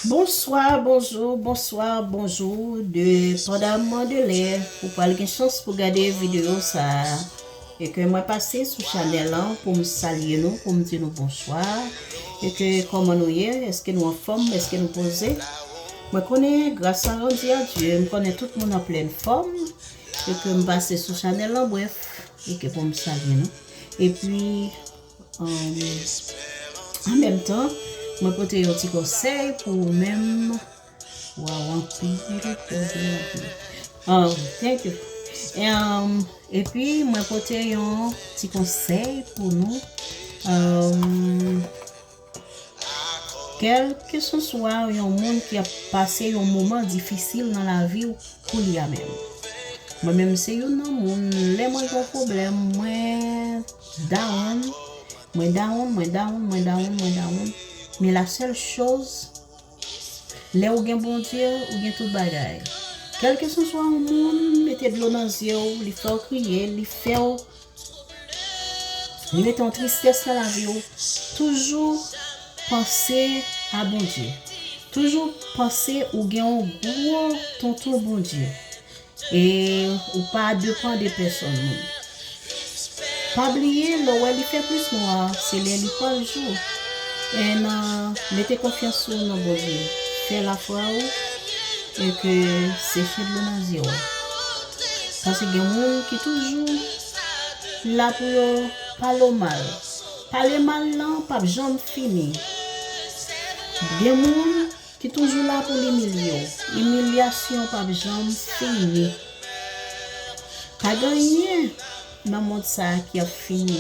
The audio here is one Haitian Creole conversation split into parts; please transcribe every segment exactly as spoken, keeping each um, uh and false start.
Bonswa, bonjou, bonswa, bonjou, depandaman de lè ou pral gen chans pou gade videyo sa a. E ke mwen pase sou chanèl lan pou m salye nou, pou m di nou bonswa. E ke kòman nou ye? Èske nou anfòm? Èske nou poze? Mwen konnen, gras a randi a Dye, m konnen tout moun an plèn fòm. E ke m pase sou chanèl lan, brèf, e ke pou m salye nou. Epi, um, an menm tan, mwen pote yon ti konsèy pou ou menm. Wow, anpil, anpil, anpil. Um, thank you. Um, epi, mwen pote yon ti konsèy pou nou. Um, Kèlkeswa yon moun ki ap pase yon moman difisil nan lavi w koulye a menm. Mwen menm se youn nan moun, lè mwen gen yon pwoblèm, mwen down, mwen down, mwen down, mwen down, mwen down. Men la sèl choz, lè ou gen Bondye, ou gen tout bagay. Kèlkeswa yon moun mete dlo nan zye w, li fè w kriye, li fè w Li mete yon tristès nan lavi w. Toujou panse a Bondye. Toujou panse ou gen yon gwo tonton Bondye. E ou pa depann de pèsonn moun. Pa bliye, lè w wè li fè plis nwa, se lè li pral jou. E nan mete konfyans ou nan Bondye. Fè lafwa ou e ke seche dlo nan zye w. Paske gen moun ki toujou la pou yo pale w mal. Pale mal lan p ap janm fini. Gen moun ki toujou la pou l imilye w. Imilyasyon p ap janm fini. Pa gen anyen nan mond sa a ki ap fini.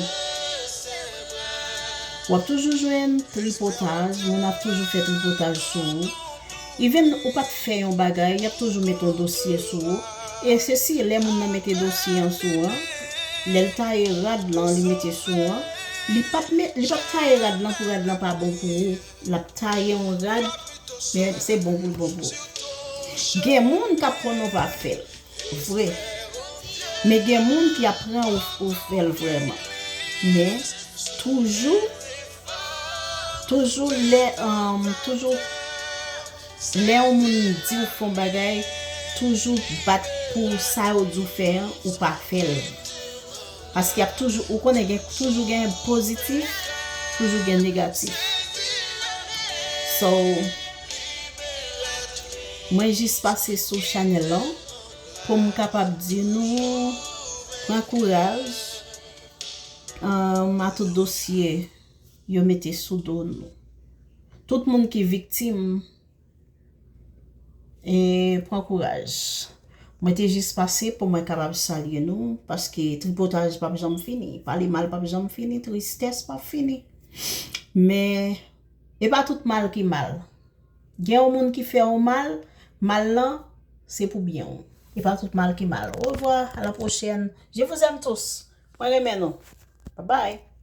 W ap toujou jwenn tripotaj, moun ap toujou fè tripotaj sou ou. Even ou pa t fè yon bagay, y ap toujou mete yon dosye sou ou. E se si lè moun nan mete dosye an sou ou an, lè l taye rad lan, li mete sou ou an, li p ap met, li p ap taye rad lan pou rad lan pa bon pou ou. L ap taye yon rad, men se bon pou l bon pou ou. Gen moun k ap konnen w pa fè l. Vre. Men gen moun ki ap pran ou, ou fè l vrèman. Men, toujou, toujou lè, um, toujou lè yon moun di w fè yon bagay, toujou bat pou sa yo di w fè an, ou pa fè l. Paske y ap toujou, ou konnen gen, toujou gen pozitif, toujou gen negatif. So, mwen jis pase sou chanèl lan pou m kapab di nou pran kouraj, um, a tout dosye yo mete sou do nou. Tout moun ki viktim, e pran kouraj. Mwen te jis pase pou mwen kapab salye nou, paske tripotaj p ap janm fini, pale mal p ap janm fini, tristès p ap fini. Men, e pa tout mal ki mal. Gen yon moun ki fè yon mal, mal lan, se pou byen w. E pa tout mal ki mal. Au revoir, à la prochaine. Je vous aime tous. Mwen renmen nou. Bye bye.